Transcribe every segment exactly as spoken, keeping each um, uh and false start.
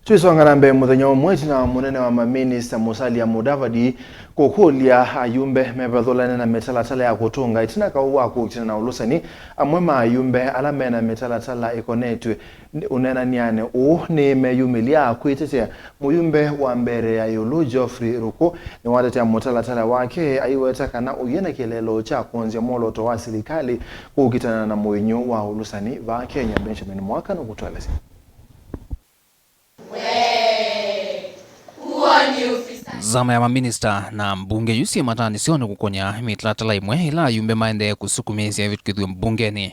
Twĩsonga na mbee, mũthenya ũmwe ĩtina wa mũnene wa maminista Musalia Mudavadi kũkũlya ayumbe mevathũlane na mĩtalatala ya kũtũnga ĩtina kaũ wa kũkitana na ũlũsani, amwe ma ayumbe ala mena mĩtalatala ĩkonetw'e ũneenany'anĩ ũũ nĩmeyumĩlya kwĩtetea. Mũyumbe wa mbere ya ĩũlũ Geoffrey Ruku nĩwatetea mũtalatala wake, aiweta kana ũyĩ na kĩeleelo kya kwonzya mwolooto wa silikalĩ kũkitana na mũinyũ wa ũlũsani vaa Kenya. Benjamin Mwaka nũkũtũelesya. Nzama ya maminista na mbunge yu syĩ mataanĩsyonĩ kũkũnya mĩtalatala ĩmwe ĩla ayumbe maendee kũsukumĩĩsya ĩvĩtũkĩthw'e mbungenĩ.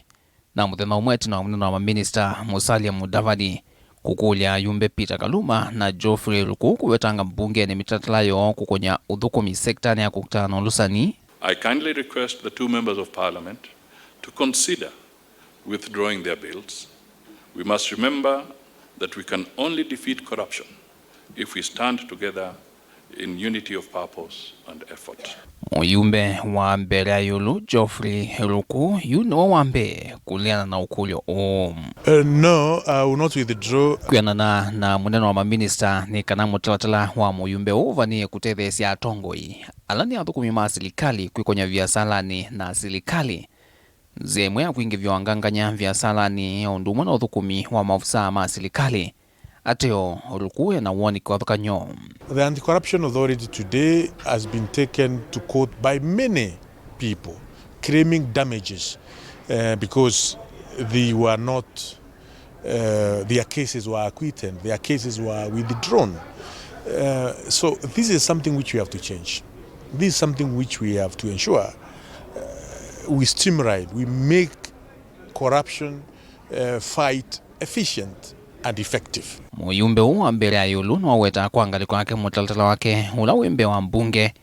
Na mũthenya ũmwe ĩtina wa mũnene wa maminista Musalia Mudavadi kũkũlya ayumbe Peter Kaluma na Geoffrey Ruku kũvetanga mbungenĩ mĩtalatala yoo kũkũnya ũthũkũmi sektanĩ ya kũkitana na ũlũsani. I kindly request the two members of parliament to consider withdrawing their bills. We must remember that we can only defeat corruption if we stand together in unity of purpose and effort. Mũyumbe wa mbere ya ĩũlũ Geoffrey Ruku yu nĩwe wa mbee kũleana na ũkũlyo ũũ. Uh, no, I will not withdraw. Kwĩanana na mũnene wa maminista, nĩ kana mũtalatala wa mũyumbe ũũ ũvanĩe kũtetheesya atongoi ala nĩ athũkũmi ma silikalĩ kwĩkony'a viasalanĩ na silikalĩ. Nzĩa ĩmwe ya kwingĩvya wangangany'a viasalanĩ o ũndũ ũmwe na ũthũkũmi wa maovisaa ma silikalĩ. Ateo, Ruku ena woni kĩvathũkany'o. The Anti-Corruption Authority today has been taken to court by many people claiming damages, uh, because they were not, uh, their cases were acquitted, their cases were withdrawn. Uh, so this is something which we have to change. This is something which we have to ensure, uh, we streamline, we make corruption, uh, fight efficient and effective. Mũyumbe ũũ wa mbere ya ĩũlũ nĩwawetaa kwa ngalĩko yake mũtalatala wake ũla wĩ mbee wa mbunge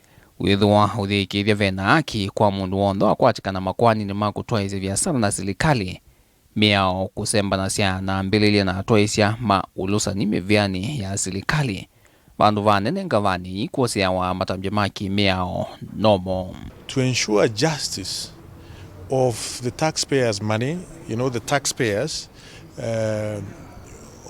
wĩthĩwa ũyĩĩkĩĩthya ve na haki kwa mũndũ w'onthe wakwatĩkana makoaninĩ ma kũtwaĩĩsya viasala na silikalĩ, mĩao kũsembanasya na ambĩlĩlya na atwaĩĩsya ma ũlũsani mĩvĩanĩ ya silikalĩ, vandũ va anene ngavanĩ kwoseawa matambya ma kĩmĩao nomo. To ensure justice of the taxpayers' money, you know, the taxpayers, uh,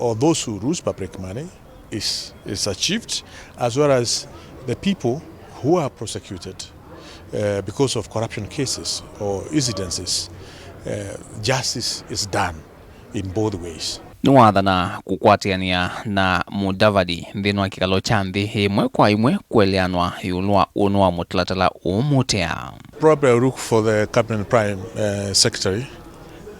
or those who lose public money is, is achieved, as well as the people who are prosecuted, uh, because of corruption cases or incidences. Uh, justice is done in both ways. Nĩwathana kũkwatĩanĩa na Mudavadi nthĩnĩ wa kĩkalo kya nthĩ ĩmwe kwa ĩmwe kũeleanwa ĩũlũ wa ũnũ wa mũtalatala ũũ mũtea. Probably I'll look for the cabinet prime, uh, secretary,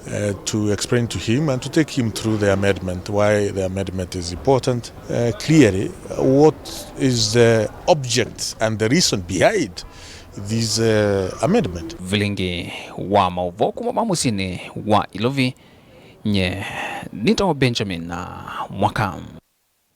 uh, to explain to him and to take him through the amendment, why the amendment is important. Uh, clearly, what is the object and the reason behind this, uh, amendment? Vilingi wa maũvoo kuma ma mũsyĩnĩ wa Ilovi, nye nĩtawa Benjamin Mwaka.